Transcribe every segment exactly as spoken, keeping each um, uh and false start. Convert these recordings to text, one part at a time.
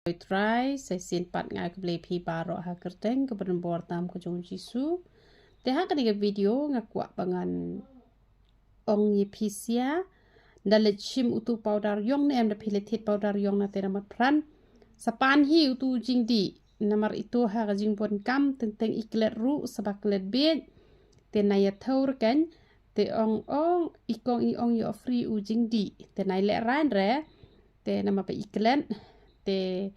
Trai, sa shisien pat nga ai khublei phi baroh ha ka kyrteng kaba donbor tam ka jong u Jisu. Te ha kane ka video nga kwah ba ngan ong ïa phi sia, da leit shim utu powder ïong ne em, da phi leit thied powder ïong na te na mat pran. Sa pan hi utu jingdih, namar ito ha ka jingbun kam teng teng i klet ruh sa ba klet biej. Te na ïa thawr kan, te ong ong i kong i ong ïoh free u jingdih. Te na i leh rain re, te namar ba i klet, te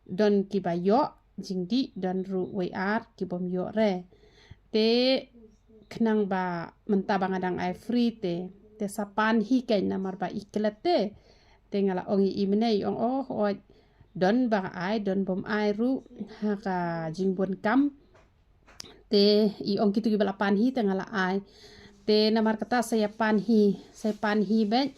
don kiba ïoh jingdih, don ruh wei ar kibym ïoh re. Te khnang ba mynta ba nga dang ai free te, te sa pan hi kan namar ba i klet te. Te nga la ong i i mene i ong oh oi, don ba ai, don bym ai ruh ha ka jingbun kam. Te i ong kitu kiba la pan hi te nga la ai. Te namar kata sa ïa pan hi, sa ïa pan hi beit.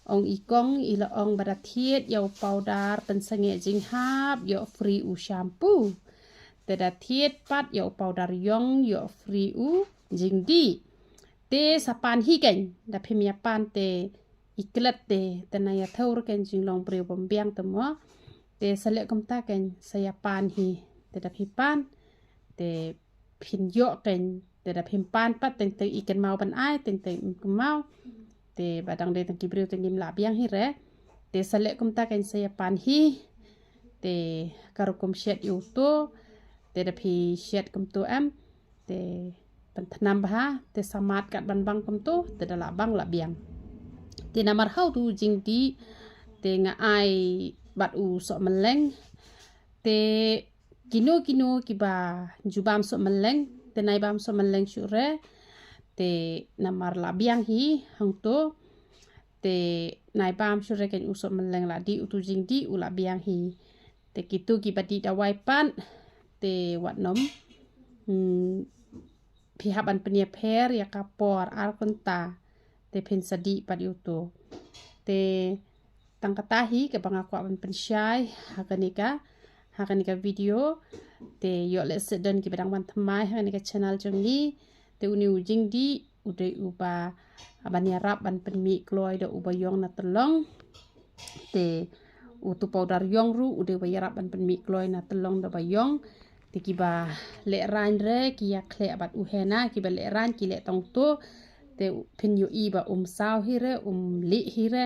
Ong i kong i la ong ba da thied ïa u powder pynsangeh jinghap ïoh free u shampoo. Te da thied pat ïa u powder ïong ïoh free u jingdih. Te sa pan hi kan, da phim ïa pan te i klet te, te na ïa thawr kan jinglong briew bym biang te mo. Te sa leh kumta kan sa ïa pan hi, te da phi pan, te phin ïoh kan, te da phim pan pat teng teng i kynmaw ban ai, teng teng im kynmaw. Te ba dang dei tang ki briew teng kim lah biang hi re. Te sa leh kumta kan sa ïa pan hi. Te ka rukom shet ïa uto. Te da phi shet kumto em. Te pynthnam bha, te sa mad kat ban bang kumto, te da lah bang lah biang. Te namar ha utu jingdih, te nga ai bad u sohmylleng. Te kino kino kiba ju bam sohmylleng, te nai bam sohmylleng shuh re. Te namar lah biang hi hangto. Te nai bam shuh re kan u sohmylleng lah dih, utu jingdih u lah biang hi. Te kitu kiba dih dawai pat, te wat nym, hmm, phi hap ban pynïapher ïa ka por ar kynta, te phin sa dih pat ïa uto. Te tang kata hi kaba nga kwah ban pynshai ha kane ka, ha kane ka video. Te ïoh lehse don kiba dang wan thymmai ha kane ka channel jong ngi. Te une u jingdih u dei uba ban ïarap ban pynmih kloi da uba ïong na tyllong. Te utu powder ïong ruh u dei uba ïarap ban pynmih kloi na tyllong da ba ïong. Te kiba leh rain re ki ïa khleh bad u henna, kiba leh rain ki leh tang to. Te phin ïohi ba um saw hi re, um lieh hi re.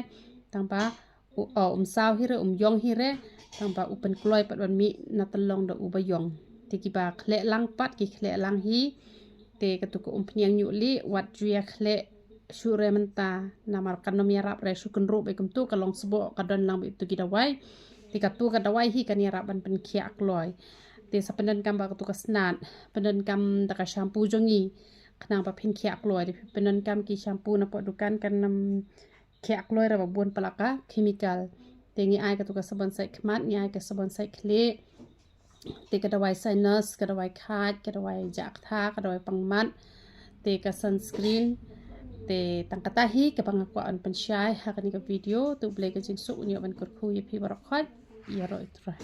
Tang ba u, o, um saw hi re, um ïong hi re, tang ba u pynkloi pat ban mih na tyllong da uba ïong. Te kiba khleh lang pat ki khleh lang hi. Te katu ka umphniang ñiuh lieh wat ju ïa khleh shuh re mynta, namar kan nym ïarap re shu kynruh beit kumtu, ka long sboh ka don lang beit tu ki dawai. Te katu ka dawai hi kan ïarap ban pynkhiah kloi. Te sa pyndonkam ba katu ka snat, pyndonkam da ka shampoo jong ngi, khnang ba phin khiah kloi. Te pyndonkam ki shampoo na poh dukan kan nym khiah kloi re ba bun palat ka chemical. Te ngi ai katu ka sabon sait khmat, ngi ai ka sabon sait khlieh. Te ka dawai sinus, ka dawai khaid, ka dawai jah ktha, ka dawai pangmat. Te ka sunscreen. Te tang kata hi kaba nga kwah ban pynshai ha kane ka video. Te U Blei ka jingsuk un ïoh ban kyrkhu ïa phi baroh khoit. Ïaroh ïa U Trai.